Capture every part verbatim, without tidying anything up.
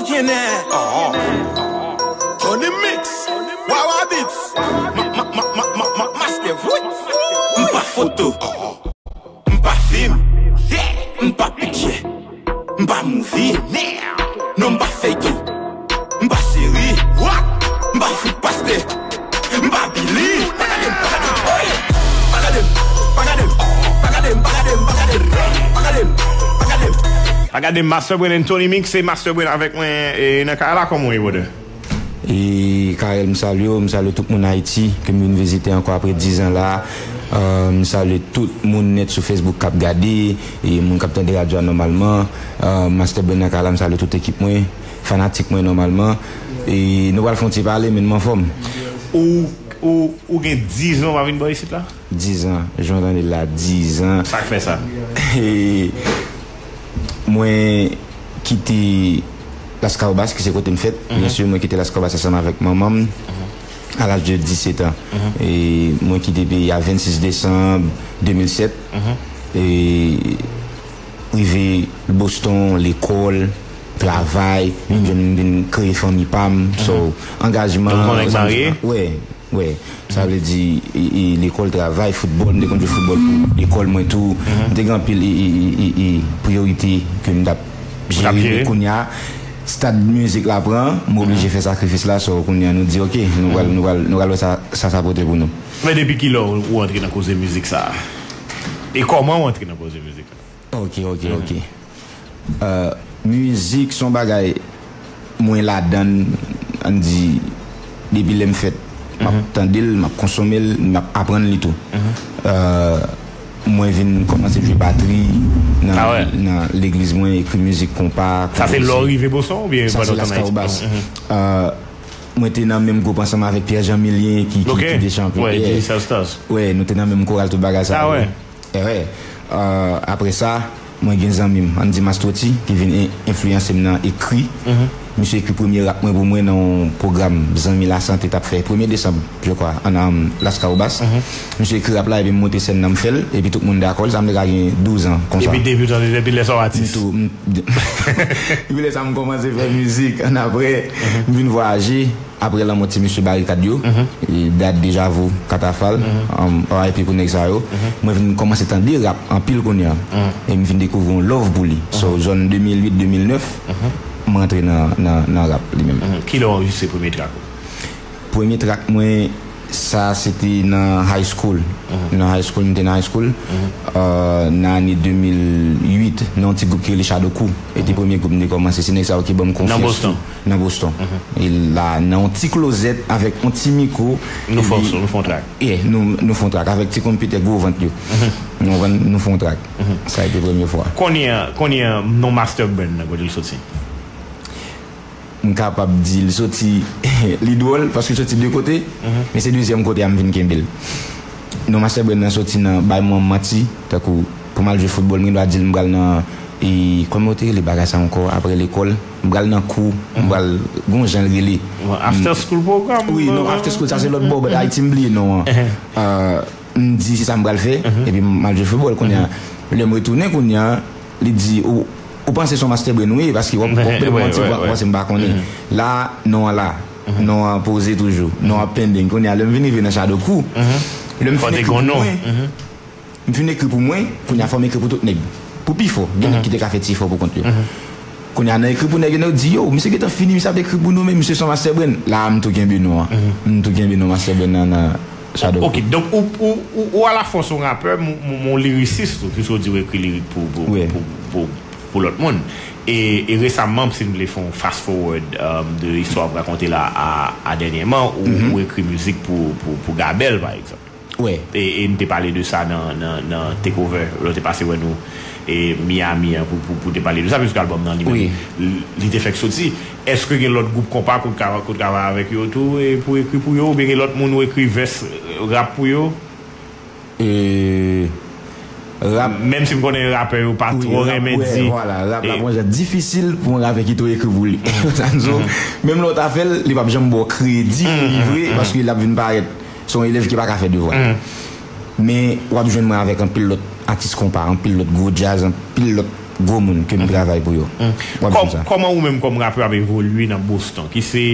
Kenè. Tony Mix. Wawa Beats. Ma, ma, ma, ma, ma, ma, Master Wood. M pa foto. M pa fim. Yeah. M pa pitchè. M pa movie. Non, m pa feyton. M pa seri. What? M pa fout pastè. M pa Billy. Pa gade m, pa gade m, pa gade m, pa gade m, pa gade m, pa gade m, pa gade m, pa gade m, pa gade m, pa gade m, pa gade m. Pa gade m, Master Brain and Tony Mix, se Master Brain avèk mwen, e, nan kay la, kòman w ye, brother? E, Karel, m salye w, m salye tout moun Ayiti ke m vin vizite ankò apre diz an la. Euh, m salye tout moun nèt sou Facebook k ap gade, e moun k ap tande radyo a nòmalman. Euh, Master Brain nan kay la, m salye tout ekip mwen, fanatik mwen nòmalman. E nou pral fè yon ti pale, men m anfòm. Ou, ou, ou gen diz an w pa vin bò isit la? Diz an, jan w tande l la, diz an. Sa k fè sa? E mwen kite Las Caobas, ki se kote m fèt. Byen si, mwen kite Las Caobas ansanm avèk manman m a laj de disèt an. E mwen kite peyi a vennsis desanm de mil sèt. E rive Boston, lekòl, travay, vin jwenn, vin kreye fanmi pa m. So, angajman. Donk, ou nèg marye? Wè, wè. Sa vle di, e, e, lekòl, travay, foutbòl, m te konn jwe foutbòl pou lekòl mwen tou. M te gen anpil, e, e, e, e, e, priyorite ke m t ap jere, men kounye a, stad mizik la pran, m oblije fè sakrifis la, so kounye a nou di, ok, nou pral, nou pral, nou pral wè sa, sa, sa pote pou nou. Men depi kilè w, ou antre nan koze mizik sa a? E kòman w antre nan koze mizik la? Ok, ok, ok. Euh, mizik se yon bagay mwen ladan l, ann di, depi lè m fèt, m ap tande l, m ap konsome l, m ap aprann li tou. Euh, mwen vin kòmanse jwe batri nan, nan legliz mwen, ekri mizik konpa, konpa. Sa se lè w rive Boston oubyen pandan w t ann Ayiti? Sa se Las Caobas. Euh, mwen te nan menm gwoup ansanm avèk Pierre Jean Milien ki, ki, ki te chanpyon. Wè, nou te nan menm koral, tout bagay sa yo. Wè. Euh, apre sa, mwen gen zanmi m, ann di Mastro T, ki vin en-, enfliyanse m nan ekri. Misye ekri premye rap mwen pou mwen nan yon pwogram Zanmi Lasante t ap fè premye desanm, je crois, an, an Las Caobas. Misye ekri rap la, epi m monte sèn nan, m fè l, epi tout moun dakò l, sa m te ka gen douz an, konsa. Epi depi w tande, depi lè sa w atis? M tou, m, depi lè sa m kòmanse fè mizik, annapre, m vin vwayaje. Apre lanmò ti mesye Barikad yo, e, Dad, Deja Vu, Katafal, um, R I P pou nèg sa yo, mwen vin kòmanse tande rap anpil kounye a. E m vin dekouvri yon love pou li. So, zòn de mil uit, de mil nèf, m rantre nan, nan, nan rap li menm. Kilè w anrejistre premye track ou? Premye track mwen, sa se te nan high school. Nan high school, m te nan high school. Euh, nan ane de mil uit, nan yon ti gwoup ki rele Shadow Crew. E te premye gwoup m te kòmanse. Se nèg sa yo ki ban m konfyans tou. Nan Boston. E la, nan yon ti klozèt avèk yon ti mikwo. Nou fè yon son, nou fè yon track. Yeah, nou, nou fè yon track avèk ti konpitè gwo vant yo. Nou konprann, nou fè yon track. Sa a te premye fwa. Kounye a, kounye a, non Master Brain nan, kote l soti? M kapab di l soti, li dwòl, paske l soti de kote, men se dezyèm kote a m vin kenbe l. Non Master Brain nan soti nan bay mwen manti, tankou pou m al jwe foutbòl, m gen dwa di l m pral nan, e, kòman yo te rele bagay sa ankò, apre lekòl, m pral nan kou, m pral, gon jan l rele. After school program? Wi, non, after school, sa se lòt bò, but Ayiti m bliye non an. Euh, m di se sa m pral fè, epi m al jwe foutbòl. Kounye a, lè m retounen, kounye a, li di, ou, ou panse se yon Master Brain ou ye, paske w ap, w ap pale pou manti, w ap panse m pa konnen. La, non an la. Non an poze toujou. Non an pending. Kounye a, lè m vin rive nan Shadow Crew, lè m fin ekri pou mwen, m fin ekri pou mwen, kounye a, fò m ekri pou tout nèg. Pou pifò, gen nèg ki te ka fè ti efò pou kont yo. Kounye a, nan ekri pou nèg yo, nèg yo di, yo, misye gentan fini, misye ap ekri pou nou, men misye se yon Master Brain. La, m tou kenbe non an. M tou kenbe non Master Brain nan, nan Shadow Crew. Ok, donk ou, ou, ou, ou alafwa se yon rapè, m, m, m yon lirisis tou, piske w di w ekri lirik pou, pou, pou, pou, pou lòt moun. E, e resaman, si n vle fè yon fast forward, um, de istwa w ap rakonte la a, a dènyèman, ou, ou ekri mizik pou, pou, pou Gabel, pa egzanp. Wè. E, e n te pale de sa nan, nan, nan Takeover, lè w te pase wè nou, e Miami an, pou, pou, pou te pale de sa, piske albòm nan li menm, li, li te fèk soti. Èske gen lòt gwoup konpa ke w t ka, ke w t ka travay avèk yo tou, e pou ekri pou yo, oubyen gen lòt moun ou ekri vès, e, rap? Menm si m konnen rapè yo pa twò renmen di. Vwala, rap la pran jan difisil pou yon rapè kite w ekri pou li. Sa n zo, menm lè w ta fè l, li p ap janm ba w kredi pou li vre, paske l ap vin parèt se yon elèv ki pa ka fè devwa. Men w ap jwenn mwen avèk anpil lòt atis konpa, anpil lòt gwo djaz, anpil lòt gwo moun ke m travay pou yo. W ap jwenn sa. Kòman ou menm kòm rapè ap evolye nan Boston, ki se,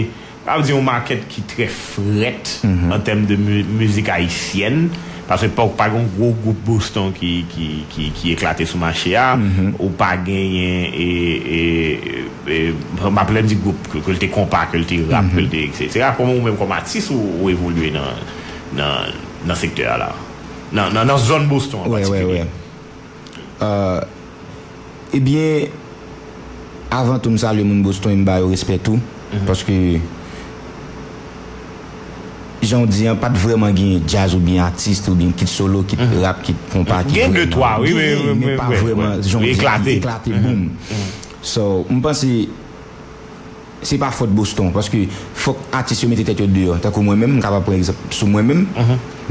sa vle di yon makèt ki trè frèt an tèm de mi- mizik ayisyèn, paske pa, pa gen yon gwo gwoup Boston ki, ki, ki, ki eklate sou mache a, ou pa genyen, e, e, e, m ap lè m di gwoup, ke, ke l te konpa, ke l te rap, ke l te, etsetera. Kòman ou menm kòm atis ou, ou evolye nan, nan, nan sektè a la? Nan, nan, nan zòn Boston an patikilye. Ebyen, avan tou, m salye moun Boston e m ba yo respè tou. Paske, jan w di an, pa t vrèman gen djaz oubyen atis oubyen kit solo, kit rap, kit konpa, kit vrèman. Gen de twa, wi, men pa vrèman, jan w di, eklate, boum. So, m panse, se pa fòt Boston, paske fòk atis yo mete tèt yo deyò. Tankou mwen menm, m kapab pran egzanp sou mwen menm.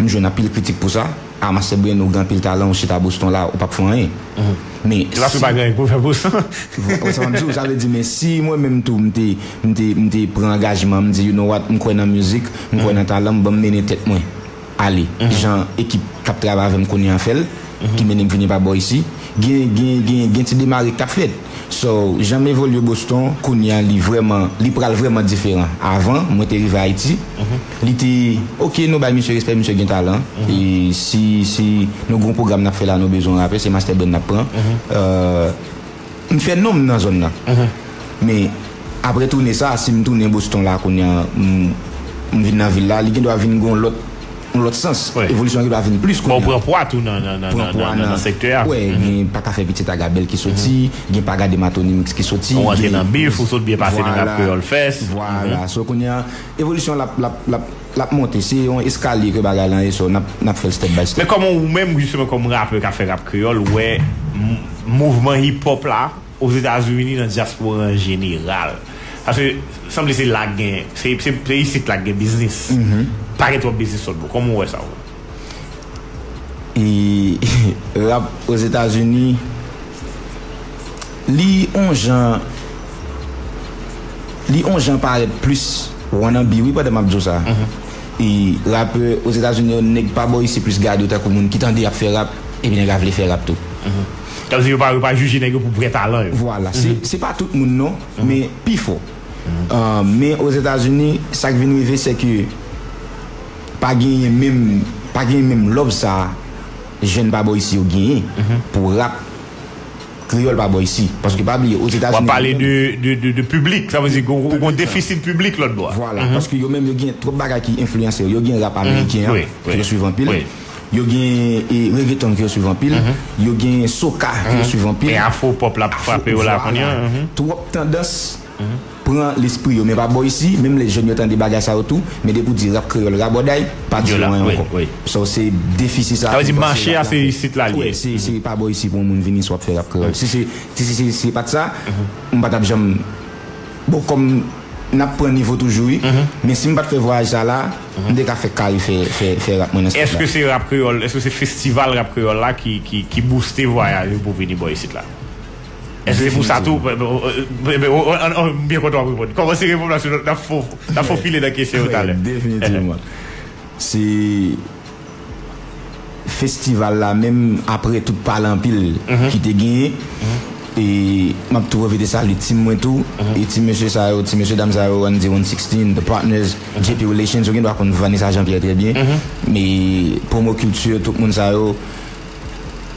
M jwenn anpil kritik pou sa. "A, Master Brain, ou gen anpil talan, ou chita Boston la, ou p ap fè anyen." Men se paske pa gen anyen pou fè Boston. Sa m ap di w, sa vle di, men si mwen menm tou, m te, m te, m te pran angajman, m di, "You know what, m kwè nan mizik, m kwè nan talan m, ban m mennen tèt mwen ale." Jan ekip k ap travay avè m kounye a fè l, ki mennen m vini pa bò isi, gen, gen, gen, gen ti demare k t ap fèt. So, jan m evolye Boston, kounye a, li vrèman, li pral vrèman diferan. Avan, mwen te rive Ayiti, li te, "Ok, nou bay misye respè, misye gen talan. E si, si nou gen yon pwogram n ap fè la, nou bezwen rapè, se Master Brain n ap pran." Euh, m fè non m nan zòn nan. Men, apre toune sa, si m tounen Boston la, kounye a, m, m vin nan vil la, li gen dwa vin gen yon lòt, yon lòt sans. Evolisyon an gen dwa vin plis kounye a. Ou pran pwa tou nan, nan, nan, nan, nan, nan sektè a. Wè, gen Paka Fè Pitit Agabèl ki soti, gen Paga de Matonimix ki soti. Ou antre nan bif, ou sot byen pase nan Rap Kreyòl Fest. Vwala. So, kounye a, evolisyon l ap, l ap, l ap, l ap monte. Se yon eskalye ke bagay lan ye, so, n ap, n ap fè l step by step. Men kòman ou menm, jisteman, kòm rapè k ap fè rap kreyòl, ou wè m- mouvman hip hop la Ozetazini, nan dyaspora an jeneral? Paske sanble se la k gen, se, se, se isit la k gen biznis. Pa gen twòp biznis lòt bò. Kòman w wè sa, ou? E rap Ozetazini, li on jan, li on jan parèt plis wannabe, wi, pandan m ap di w sa. E rapè Ozetazini yo, nèg pa bò isi plis gade yo tankou moun ki tande y ap fè rap, epi nèg la vle fè rap tou. Sa vle di yo pa, yo pa jije nèg yo pou vrè talan yo. Vwala, se, se pa tout moun non, men pifò. Ah, men Ozetazini, sa k vin rive, se ke pa genyen menm, pa genyen menm love sa jèn pa bò isi yo genyen pou rap kreyòl pa bò isi. Paske pa bliye, Ozetazini. W ap pale de, de, de, de piblik, sa vle di ou gen defisit piblik lòt bò a. Vwala, paske yo menm yo gen twòp bagay ki enfliyanse yo. Yo gen rap ameriken an, ke yo swiv anpil. Yo gen, e, reggaeton ke yo swiv anpil. Yo gen soca ke yo swiv anpil. E afro pop la ap frape yo la kounye a. Twòp tandans pran lespri yo, men pa bò isi, menm lè jèn yo tande bagay sa yo tou, men depi w di rap kreyòl rabòday, pa di yo anyen ankò. So, se defisi sa. Sa vle di mache a se isit la l ye. Wi, se, se pa bò isi pou yon moun vini swa ap fè rap kreyòl. Si se, si, si, si, si se pa t sa, m pa t ap janm, bon, kòm n ap pran nivo toujou, wi, men si m pa t fè vwayaj sa la, m te ka fè kari fè, fè, fè rap mwen nan stil la. Èske se rap kreyòl, èske se festival rap kreyòl la ki, ki, ki booste vwayaj ou pou vini bò isit la? Èske se pou sa tou? M byen kontan w ap reponn. Kòmanse reponn paske n ap fo, n ap fofile nan kesyon yo talè. Definitivman. Se festival la menm, apre tout pale anpil ki te genyen, e m ap tou pwofite salye tim mwen tou, e ti mesye sa yo, ti mesye dam sa yo, Randy one sixteen, The Partners, J P Relations, yo gen dwa konn Vanessa Jean Pierre trè byen, men Promo Culture, tout moun sa yo,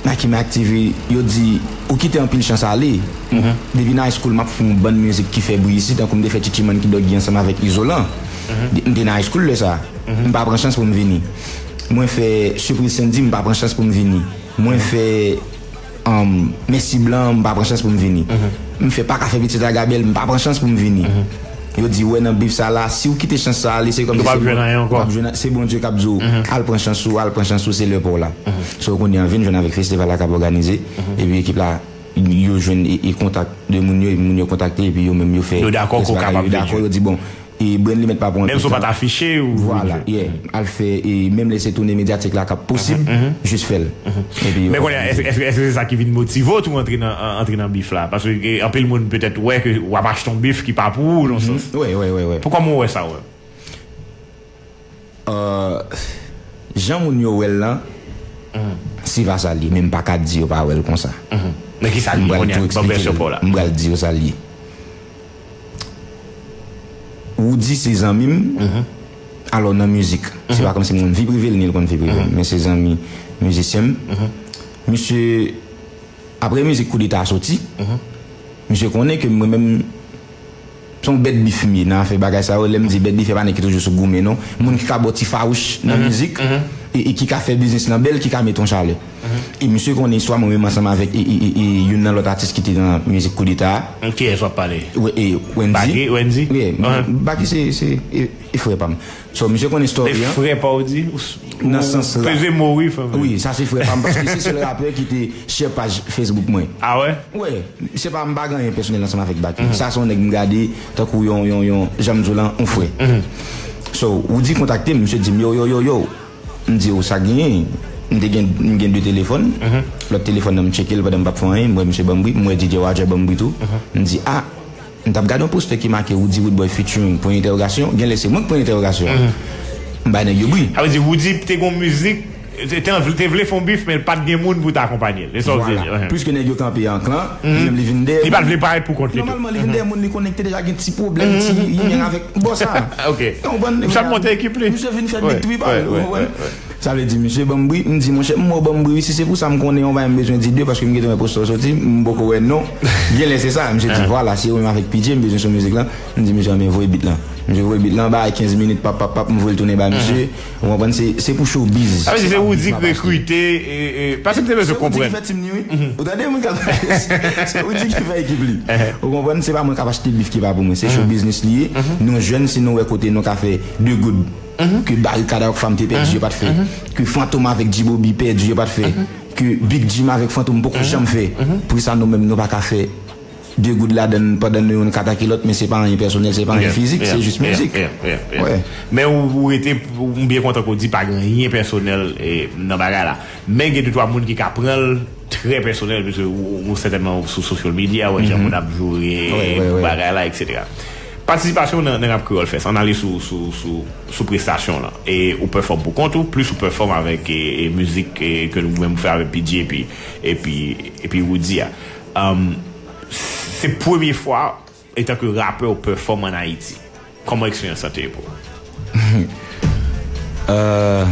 Nike Mac T V, yo di, ou kite anpil chans ale. Depi nan high school, m ap fè yon bann mizik ki fè bri isi, tankou m te fè Chichiman ki Doggy ansanm avèk Izolan. De- M te nan high school lè sa. M pa pran chans pou m vini. Mwen fè Surprise Sandy, m pa pran chans pou m vini. Mwen fè, um, Mèsi Blan, m pa pran chans pou m vini. M fè Pa Ka Fè Pitit Agabèl, m pa pran chans pou m vini. Yo di, wè nan bif sa la, si w kite chans sa ale, se kòmsi se Bondye k ap di w, al pran chans ou, al pran chans ou, se lè pa w la. So, kounye a, vin jwenn avèk festival la k ap òganize. Epi ekip la, yo jwenn e, e kontak de moun yo, epi moun yo kontakte, epi yo menm yo fè. Yo dakò ke w kapab vin jwenn. Yo di, bon, e Brain Limit pa pran anpil tan. Menm si w pa t afiche, ou vin jwenn. Vwala, yeah. Al fè, e menm lè se tounen medyatik la k ap posib, jis fè l. Epi yo. Men kounye a, èske, èske, èske se sa ki vin motive w tou antre nan, an- antre nan bif la? Paske, e, anpil moun petèt wè ke w ap achte yon bif ki pa pou ou, nan sans. Wi, wi, wi, wi. Pou kòman w wè sa, w? Euh, jan moun yo wè l lan, se pa sa l ye, men m pa ka di yo pa wè l konsa. Men ki sa l ye kounye a? Ban m vèsyon pa w la. M pral di w sa l ye. Roody se zanmi m. Alò, nan mizik, se pa kòmsi m konn vi prive l, ni l konn vi prive m. Men se zanmi mizisyen m. Misye, apre mizik Koudeta a soti, misye konnen ke mwen menm, se yon bèt bif m ye nan afè bagay sa yo. Lè m di bèt bif, e pa nèg ki toujou sou goumen, non. Moun ki ka ba w ti fawouch nan mizik, e, e ki ka fè biznis lan bèl, ki ka mete yon chalè. E misye konnen istwa mwen menm ansanm avèk e, e, e, e youn nan lòt atis ki te nan mizik Koudeta a. Kiyès w ap pale? Wendy. Baky, Wendy? Wi, Baky se, se e, e frè pa m. So, misye konnen story an. E frè pa w di? Nan sans la. Peze mo wi, frè. Wi, sa se frè pa m, paske se sèl rapè ki te share paj Facebook mwen. Ah wè? Wè, se pa, m pa gen anyen pèsonèl ansanm avèk Baky. Sa se yon nèg m gade tankou yon, yon, yon, jan m di w lan, yon frè. So, Roody kontakte m, misye di m, yo, yo, yo, yo. M di, "O, sa genyen?" M te gen, m gen de telefòn. Lòt telefòn nan, m tcheke l pandan m p ap fè anyen. M wè misye ban m bri, m wè D J Roger ban m bri tou. M di, "A, m t ap gade yon postè ki make Roody Roodboy featuring, pwen entèwogasyon, genlè se mwen k pwen entèwogasyon." M bay nèg yo bri. Sa vle di Roody te gon mizik, te, te, te vle fè yon bif, men l pa t gen moun pou te akonpanye l. Se sa w vle di? Vwala. Plis ke nèg yo kanpe an klan, li menm li vin dèyè. Li pa t vle parèt pou kont li tou. Nòmalman, li vin dèyè moun, li konnen ki te deja gen ti pwoblèm, ti limen avèk bòs sa. Ok. Ou konprann? Misye ap monte ekip li. Misye vin fè big three pa l, ou konprann? Sa vle di, misye ban m bri, m di, "Monchè, m wè w ban m bri wi, si se pou sa, m konnen yon bagay m bezwen di de, paske m gentan wè postè w soti, m poko wè non." Genlè se sa, misye di, "Vwala, se ou menm avèk P J, m bezwen sou mizik lan." M di, "Misye, anben, voye bit lan." Misye voye bit lan, bay kenz minit, pap, pap, pap, m voye l tounen bay misye. Ou konprann, se, se pou showbiz. Sa vle di se Roody k rekrite, e, e, paske m te bezwen konprann. Se Roody ki fè team li, wi. Ou tande moun k ap pale? Se Roody ki fè ekip li. Ou konprann, se pa mwen k ap achte bif ki pa pou mwen. Se show business li ye. Nou jèn, si nou wè kote nou ka fè de goud. Ke Barikada ak Fam te pèdi, yo pa t fè. Ke Fantom avèk G-Bobby pèdi, yo pa t fè. Ke Big Jim avèk Fantom poko janm fè. Poukisa nou menm nou pa ka fè de goud ladann pandan nou youn ka atake lòt, men se pa anyen pèsonèl, se pa anyen fizik, se jis mizik. Wè. Men ou, ou rete, m byen kontan ke w di pa gen anyen pèsonèl, e, nan bagay la. Men gen de twa moun ki ka pran l trè pèsonèl, piske ou, ou sètènman sou social media, wè jan moun ap joure pou bagay la, etsetera. Patisipasyon w nan, nan Rap Kreyòl Fest, ann ale sou, sou, sou, sou prestasyon w lan. E ou pèfòm pou kont ou, plis ou pèfòm avèk, e, e mizik, e, ke nou menm fè avèk P J epi, epi, epi Roody a. Um, se premye fwa, etanke rapè, ou pèfòm ann Ayiti. Kòman eksperyans sa te ye pou ou? Euh,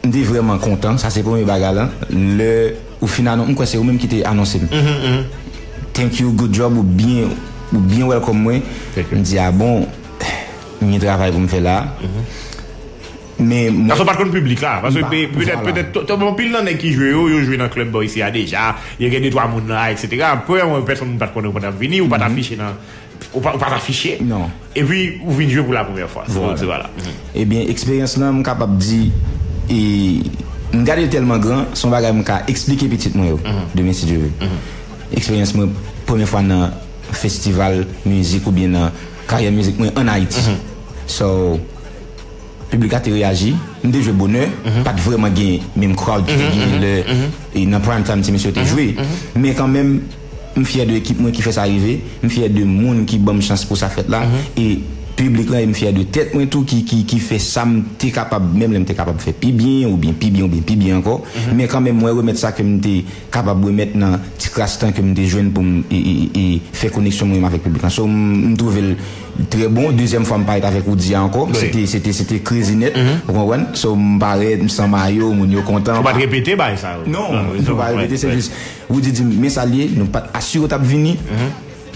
m te vrèman kontan. Sa se premye bagay lan. Lè ou fin anonse, m kwè se ou menm ki te anonse m. Thank you, good job, ou byen, ou byen welcome mwen. M di, "A bon, m gen travay pou m fè la." Men mwen... Paske w pa t konn piblik la. Paske petèt, petèt, anpil nan nèg ki jwe yo, yo jwe nan club bò isi a deja. Yo gen de twa moun la, etsetera. Premye pèsonn moun pa t konnen ou pa t ap vini, ou pa t afiche nan, ou pa, ou pa t afiche. Non. Epi, ou vin jwe pou la premyè fwa. Se vwala. Ebyen, eksperyans lan, m kapab di, e, m gade l tèlman gran, se yon bagay m ka eksplike pitit mwen yo, demen, si Dye vle. Eksperyans mwen, premye fwa nan festival mizik oubyen nan karyè mizik mwen ann Ayiti. So, piblik la te reyaji. M te jwe bonè, pa t vrèman gen menm crowd ki te gen lè, e nan prime time ti mesye yo te jwe. Men kanmenm, m fyè de ekip mwen ki fè sa rive, m fyè de moun ki ban m chans pou sa fèt la, e piblik lan, e m fyè de tèt mwen tou ki, ki, ki fè sa m te kapab, menm lè m te kapab fè pi byen, oubyen pi byen, oubyen pi byen ankò. Men kanmenm, mwen remèt sa ke m te kapab remèt nan ti kras tan ke m te jwenn pou m, e, e, e, fè koneksyon mwen menm avèk piblik lan. So, m, m twouve l trè bon. Dezyèm fwa m parèt avèk Roody a ankò. Se te, se te, se te crazy nèt. Ou konprann? So, m parèt, m san mayo, moun yo kontan. Ou pa t repete bagay sa yo? Non, nou pa repete, se jis Roody di m, men sa l ye, nou pa t asire w t ap vini.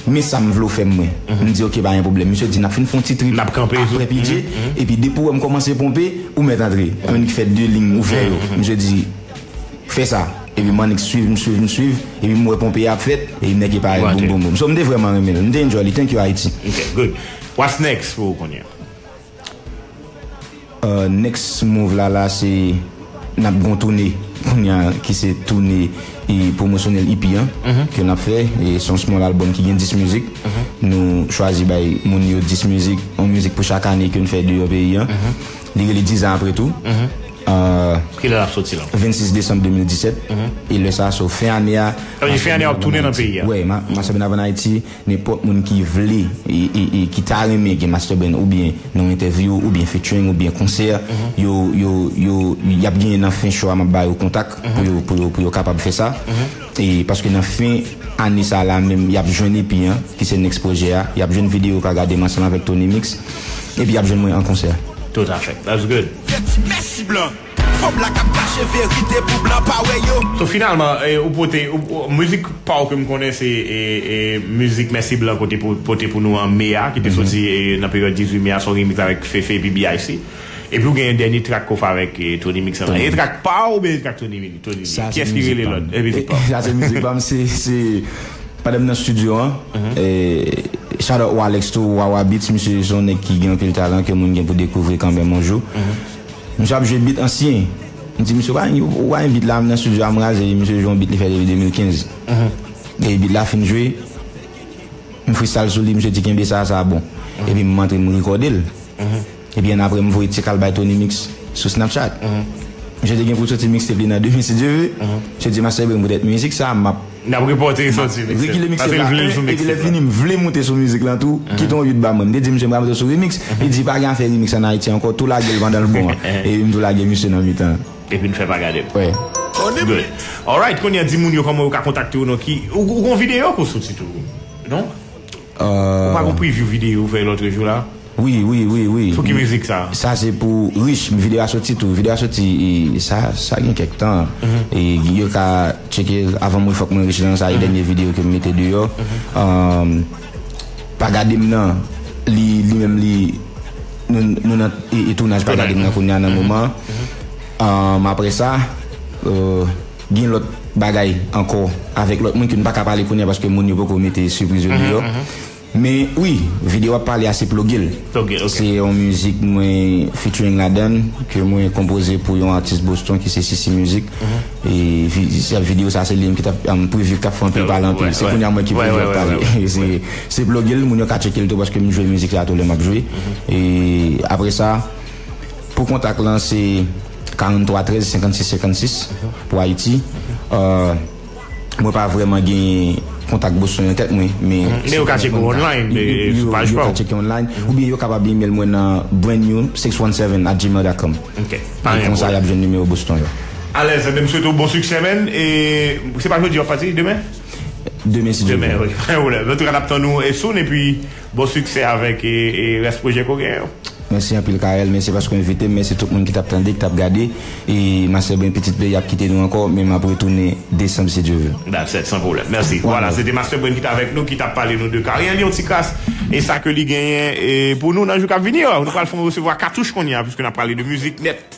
Men sa m vle w fè m mwen. M di, "Ok, pa gen pwoblèm." Misye di, "N ap fin fè yon ti trip apre P J, epi depi w wè m kòmanse ponpe, ou mèt antre." Annik fè de liy ouvè yo. Misye di, "Fè sa." Epi m annik swiv, m swiv, m swiv, epi m wè ponpe a ap fèt, epi m nèk e parèt, boum, boum, boum. So, m te vrèman renmen l. M te enjoy li. Thank you, Haiti. Ok, good. What's next pou ou kounye a? Euh, next move la, la, se n ap gon toune kounye a, ki se toune, e, pwomosyonèl E P an, ke n ap fè. E se yon small album ki gen dis mizik. Nou chwazi bay moun yo dis mizik, yon mizik pou chak ane ke n fè deyò peyi an. Li rele Diz an apre tou. Kilè l ap soti la? Vennsis desanm de mil disèt. E lè sa a, so fen ane a, sa vle di fen ane a w ap tounen nan peyi a? Wè, Master Ben ap ann Ayiti. Nenpòt moun ki vle, e, e, e ki ta renmen gen Master Ben oubyen nan yon entèvyou, oubyen featuring, oubyen konsè, yo, yo, yo, y ap genyen nan fen show a, m ap ba yo kontak pou yo, pou yo, pou yo kapab fè sa. E paske nan fen ane sa la menm, y ap jwenn E P an, ki se next pwojè a, y ap jwenn videyo Pagade m ansanm avèk Tony Mix, epi y ap jwenn mwen an konsè. Tout à fait. That's good. Vèti mèsi blan. Fanm la k ap kache verite pou blan pa wè yo. So, finalman, eh, ou pote, ou, ou, mizik pa w ke m konnen se, eh, eh, mizik Mèsi Blan kote pou, pote pou nou an me a, ki te soti, eh, nan peryòd dizuit me a, se yon remix avèk Fefe epi B I C. Epi ou gen yon dènye track ke w fè avèk, eh, Tony Mix an. Tony. E track pa w oubyen e track Tony Mix? Tony Mix. Kiyès ki rele lòt? E mizik pa w. Sa se mizik pa m. Sa se mizik pa m, se, se pandan m nan estidyo an, eh, shout out Walex tou, Wawa Beats, misye se yon nèg ki gen anpil talan ke moun gen pou dekouvri kanmenm yon jou. Misye ap jwe beat ansyen. M di, "Misye, ou pa gen, ou pa gen beat la?" M nan estidyo a, m raze li, misye jwe yon beat li fè depi de mil kenz. E beat la fin jwe, m freestyle sou li, misye di, "Kenbe sa, sa bon." Epi m antre, m rekòde l. Epi annapre, m voye ti kal bay Tony Mix sou Snapchat. Misye te gen pou soti mixtape li nan demen, si Dye ve. Misye di, "Master Ben, poutèt mizik sa, m ap N ap repòte soti mixtape. Rekile mixtape la, epi lè fini, m vle moute sou mizik lan tou, kite yon beat ba mwen." M te di misye m pral moute sou remix. Li di, "Pa gen afè remix ann Ayiti ankò, tou lage l pandan l bon an." Epi m tou lage misye nan mitan. Epi n fè Pagade m. Wè. Good. Alright, kounye a di moun yo kòman yo ka kontakte w, non, ki, ou, ou gon videyo pou soti tou, non? Ou pa gon preview videyo ou fè lòt jou la? Wi, wi, wi, wi. Sou ki mizik sa? Sa se pou Rich, videyo a soti tou. Videyo a soti, e, sa, sa gen kèk tan. E, yo ka tcheke l avan mwen, fòk mwen Rich lan, sa e dènye videyo ke m mete deyò. Um, Pagade m nan, li, li menm li, nou, nou nan, e, e tounaj Pagade m nan kounye a nan moman. Um, apre sa, euh, gen lòt bagay ankò avèk lòt moun ke nou pa ka pale kounye a paske moun yo poko mete sipriz yo deyò. Men wi, videyo w ap pale a se Ploge l. Ploge l, ok. Se yon mizik mwen featuring ladan l, ke mwen konpoze pou yon atis Boston ki se Sisi Music. E vi-, se videyo sa se li menm ki t ap, um, preview k t ap fè anpil pale anpil. Se kounye a mwen ki preview ap pale. Se, se Ploge l, moun yo ka tcheke l tou paske m jwe mizik sa tou lè m ap jwe. E apre sa, pou kontak lan, se karannntwa trèz senkannsis senkannsis pou Ayiti. Euh, mwen pa vrèman gen kontak Boston nan tèt mwen, men yo ka tcheke online, sou paj pa w. Yo ka tcheke online, oubyen yo kapab email mwen nan brand new six one seven at gmail dot com. Ok. E konsa y ap jwenn nimewo Boston yo. Alèz, ebyen, m swete w bon siksè, man. E se pa jodi w ap pati, demen? Demen, si Dye vle. Demen, wi. Pa gen pwoblèm. Antouka, n ap tann ou e soon, epi bon siksè avèk, e, e rès pwojè ke w genyen yo. Mèsi anpil, Carel. Mèsi paske w envite m. Mèsi tout moun ki t ap tande, ki t ap gade. E Master Brain, pitit peyi, ap kite nou ankò, men m ap retounen desanm, si Dye vle. That's it, san pwoblèm. Mèsi. Vwala, se te Master Brain ki t avèk nou, ki t ap pale nou de karyè li, yon ti kras, e sa ke li genyen, e pou nou nan jou k ap vini yo. Nou pral fè yon resevwa katouch kounye a, piske n ap pale de mizik nèt.